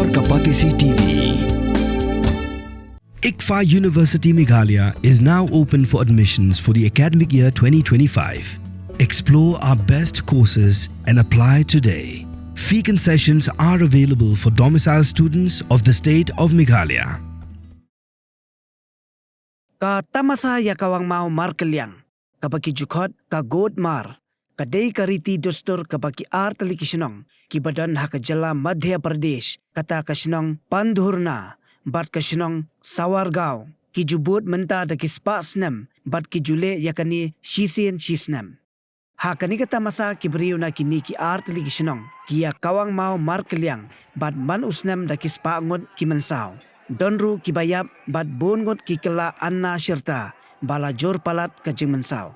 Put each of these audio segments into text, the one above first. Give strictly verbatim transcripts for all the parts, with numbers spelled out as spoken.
Kapatisi T V. ICFAI University Meghalaya is now open for admissions for the academic year twenty twenty-five. Explore our best courses and apply today. Fee concessions are available for domicile students of the state of Meghalaya. Ka tamasa ïa ka Wangmaw Markylliang, kaba ki ju khot ka Gotmar, ka dei ka riti dustur kaba ki artylli ki shnong kiba don ha ka jylla Madhya Pradesh, kata ka shnong Pandhurna bad ka shnong Sawargaon, ki ju bud mynta da ki spah snem bad ki ju leh ïa kane shisien shisnem. Ha kane ka tamasa ki briew na kine ki artylli ki shnong ki ïa kawang maw markylliang bad man u snem da ki spah ngut ki mynsaw. Don ruh kiba ïap bad bun ngut ki kylla anna shirta ba la jur palat ka jingmynsaw.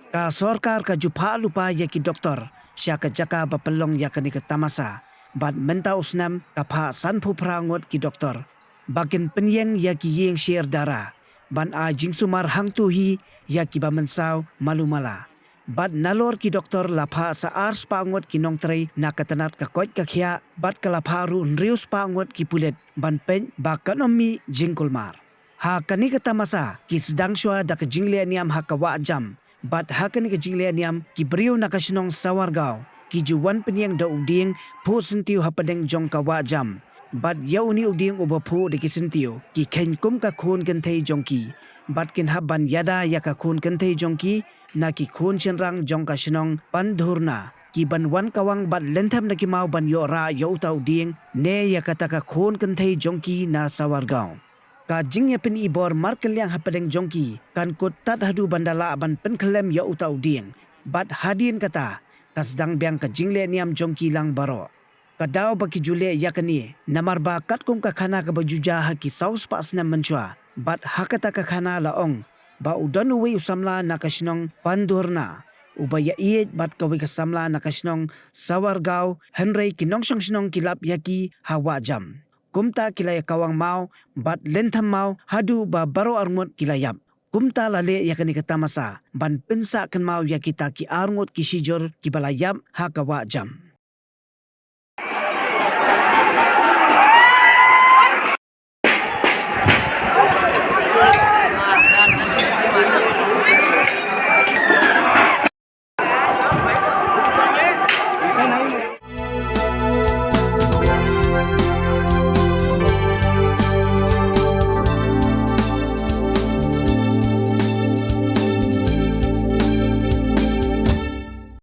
Ka sorkar ka ju phah lypa ïa ki doktor sha ka jaka ba pynlong ïa kane ka tamasa bad mynta u snem ka phah sanphew phra ngut ki doktor ba kin pynïeng ïa ki ïing sher dara ban ai jingsumar hangto hi ïa kiba mynsaw malu mala. Bad nalor ki doktor la phah sa ar spah ngut ki nongtrei na ka tnat ka koit ka khiah bad ka la phah ruh hynriew spah ngut ki pulit ban peit ba kan ym mih jingkulmar. Ha kane ka tamasa ki sdang shuwa da ka jingleh niam ha ka wah jam. Bad ha kane ka jingleh niam ki briew na ka shnong Sawargaon ki ju wan pynïeng da u dieng phuh syntiew hapdeng jong ka wah jam. Bad ïa une u dieng uba phuh da ki syntiew ki kheiñ kum ka khun kynthei jong ki. Bad kin hap ban ïada ïa ka khun kynthei jong ki na ki khun shynrang jong ka shnong Pandhurna, ki ban wan kawang bad lynthem na ki maw ban ïoh rah ïa uta u dieng ne ïa kata ka khun kynthei jong ki na Sawargaon. Ka jingïapyni bor markylliang hapdeng jong ki kan kut tad haduh ban da lah ban pynkhyllem ïa uta u dieng. Bad hadien kata ka sdang biang ka jingleh niam jong ki lang baroh. Ka daw ba ki ju leh ïa kane namar ba katkum ka khana kaba ju jia ha ki saw spah snem mynshuwa. Bad ha kata ka khana la ong ba u don uwei u samla na ka shnong Pandhurna uba ïa ïeit bad kawei ka samla na ka shnong Sawargaon, hynrei ki nongshong shnong ki lap ïa ki ha wah jam. Kumta ki la ïa kawang maw bad lynthem maw haduh ba baroh arngut ki la ïap. Kumta la leh ïa kane ka tamasa ban pynsah kynmaw ïa kita ki arngut ki shijur kiba la ïap ha ka wah jam.